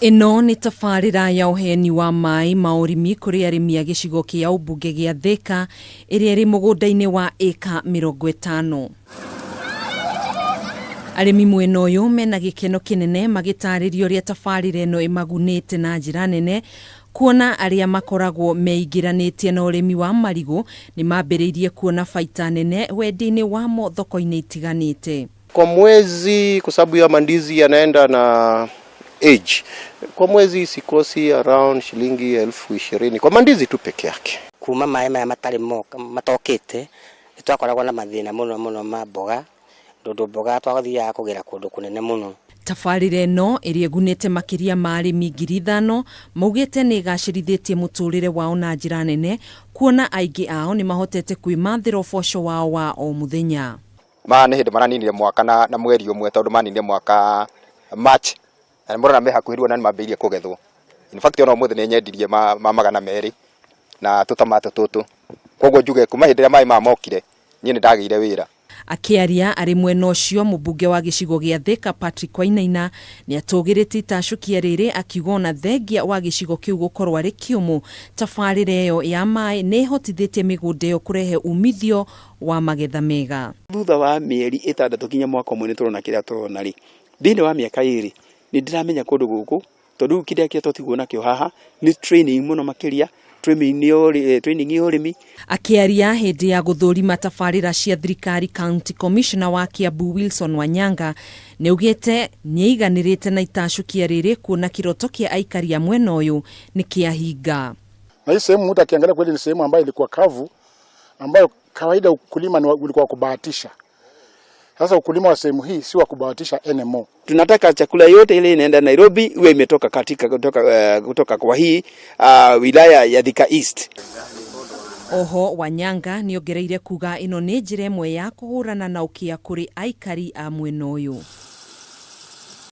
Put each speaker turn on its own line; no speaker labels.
Ĩno nĩ tabarĩra ya ũheani wa maĩ ma ũrĩmi kũrĩ arĩmi a gĩcigo kĩa ũmbunge gĩa Thĩka ĩrĩa ĩrĩ mũgũnda-inĩ wa ĩka 50. Arĩmi mwena ũyũ mena gĩkeno kĩnene magĩtarĩria ũrĩa tabarĩra ĩno ĩmagunĩte na njĩra nene kuona arĩa makoragwo meingĩranĩtie na ũrĩmi wa marigũ nĩ mambĩrĩirie kuona baita nene wendia-inĩ wamo thoko-inĩ itiganĩte.
Kwa mwezi, kwa sababu ya mandizi yanaenda na age, kwa mwezi sikosi around shilingi 20,000 kwa mandizi tu peke yake.
Kuma maĩ maya matarĩ moka matokĩte, nĩ twakoragwo na mathĩna mũno mũno ma mboga, tondũ mboga twathiaga kũgĩra kũndũ kũnene mũno.
Tabarĩra ĩno ĩrĩa ĩgunĩte makĩria ma arĩmi 5,000 maugĩte nĩ ĩgacĩrithĩtie mũtũrĩre wao na njĩra nene kuona aingĩ ao nĩ mahotete kwĩmathĩra ũboco wao wa o mũthenya.
Maya nĩ hĩndĩ maraninire mwaka na mweri ũmwe, tondũ maninire mwaka March, na nĩ mũrona me hakuhĩ rĩu ona nĩ mambĩrĩirie kũgethwo. In fact, ona ũmũthĩ nĩ nyendirie ma 200 na tũtamato tũtũ. Koguo njuge kuma hĩndĩ ĩrĩa maĩ maya mokire, niĩ nĩ ndagĩire wĩra.
Akĩaria arĩ mwena ũcio, mũmbunge wa gĩcigo gĩa Thĩka Patrick Wainaina nĩ atũgĩrĩtie itacũkia rĩrĩ, akiuga ona thengia wa gĩcigo kĩu gũkorwo arĩ kĩũmũ, tabarĩra ĩyo ya maĩ nĩ ĩhotithĩtie mĩgũnda ĩyo kũrehe umithio wa magetha mega.
Thutha wa mĩeri 6 nginya mwaka ũmwe nĩ tũrona kĩrĩa tũrona rĩ, thĩinĩ wa mĩaka 2 nĩ ndĩramenya kũndũ gũkũ, tondũ rĩu kĩrĩa kĩa twatigwo nakĩo haha nĩ training mũno makĩria, training ya ũrĩmi.
Akĩaria hĩndĩ ya gũthũrima tabarĩra cia thirikari, County Commissioner wa Kiambu Wilson Wanyanga nĩ augĩte nĩaiganĩrĩte na itacũkia rĩrĩ kuona kĩroto kĩa aikari a mwena ũyũ nĩ kĩahinga.
Na hii sehemu mtu akiangalia kweli ni sehemu ambayo ilikuwa kavu, ambayo kawaida ukulima ni ulikuwa kubahatisha. Sasa ukulima wa sehemu hii si wa kubahatisha anymore.
Tunataka chakula yote ile inaenda Nairobi iwe imetoka katika kutoka kwa hii wilaya ya Thika East.
Oho Wanyanga nĩongereire kuga ĩno nĩ njĩra ĩmwe ya kũhũrana na ũkĩa kũrĩ aikari a mwena ũyũ.